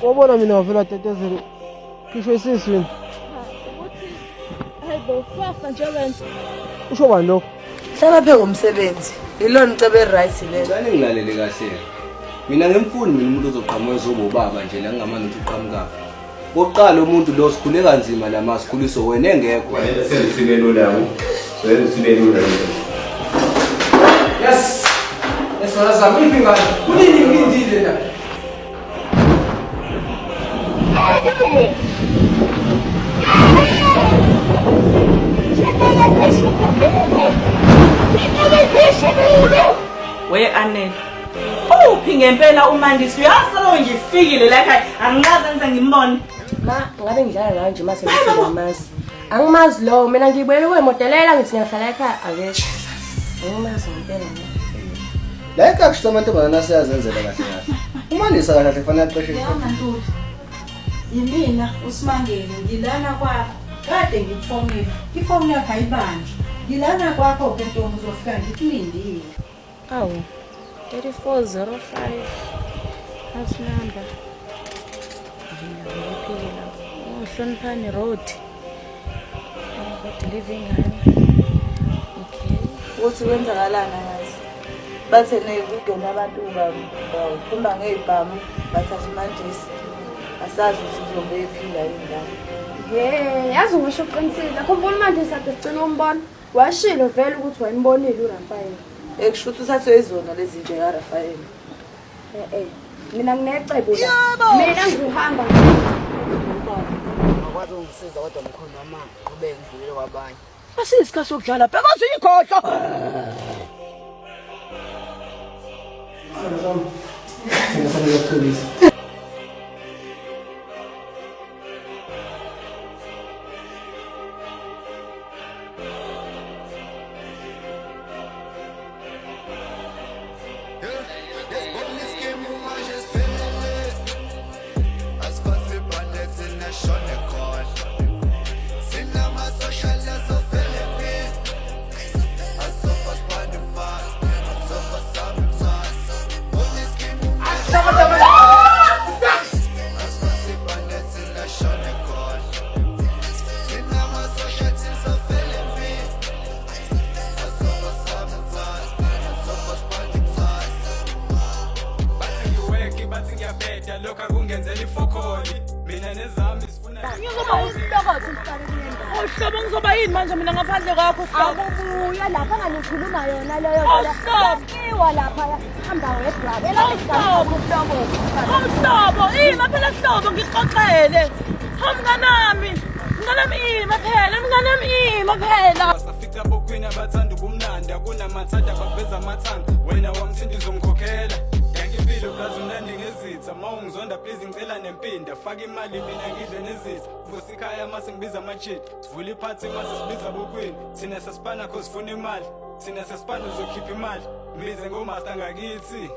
Wabona mina wavela tetezele. Ngisho isisu yini? Ukuthi hayibo wafa nje wena. Usho bani lokho? Hlala phe ngomsebenzi. Ilona icebe right lelo. Ngicela ngilalele kahle. Mina ngimfuni mina umuntu ozoqhamuka ezoba ubaba nje la ngingamani ukuthi uqhamukaphi. Kokuqala umuntu lo sikhule kanzima la masikhuliso wena engekho. Wena sengithi lula yabo. Sengithi lula. Yes. Yes, wena zami iphi ingane? Kunini ngilindile la? We Anele. Uphi ngempela uMandisi? Uyazi solo ngifikile la ekhaya. Angikaze ngize ngimbone. Ma ngabe ngidlala nawe nje mase ngithi ngiyamazi. Angimazi lowo mina ngibuyele kuyemodelela ngithi ngiyahlala ekhaya akekho. Angimazi ngempela mina. La ekhaya kusho amantombazane aseyazenzela kahle kahle. Umandisa kahle kahle kufanele aqeshe. Ntuli. Yimina uSimangele ngilana kwakho. Kade ngikufonela. Ifoni yakho ayibanjwa. Ngilana kwakho ke ntombi uzofika ngikulindile. Awu 3405 house number. Ngiyaphila lapho. Oh, Hloniphani Road. Oh, living Okay. Ukuthi kwenzakalani angazi. Bathe kungena abantu baphuma ngey'bhamu bathatha umandisi. Asazi ukuthi uzobe ephila yini lapho. Ye, yazi ngisho uqinisile. Khumbula umandisi ade sigcina umbona. Washilo vele ukuthi wayembonile uRafael. Ekusho ukuthi uthathwe izona lezi nje kaRafael. Eh eh. Mina nginecebo la. Mina ngizohamba. Akwazi ungisiza kodwa mkhulu noma ngiqhubeke ngidlulele kwabanye. Asiyisikhathi sokudlala. Bheka uyikhohlo. Sina sami ngiyaxolisa. Lokhu akungenzela ifokoli mina nezami sifuna Ngizoba umhlokotho umfana kule ndawo. Ohlobo ngizoba yini manje mina ngaphandle kwakho Sihlobo? Akubuya lapha nganikhuluma yona leyo Ohlobo. Kiwa lapha hamba wedwa. Ohlobo. Ohlobo, ima phela hlobo ngixoxele. Hawu mnganami. Mnganami ima phela, mnganami ima phela. Safica bokwini abathanda ubumnandi akunamathatha baveza amathanga wena wamthinta uzongikhokhela yanke impilo blazi umnandi ngezitha ma ungizonda please ngicela nempinda faka imali mina ngidle nezitha vusa ikhaya mase ngibiza amajit sivula iphathi mase sibiza bokwini thina sasipana cause sifuna imali thina sasipana uzokhipha imali mbize ngomaster ngakithi.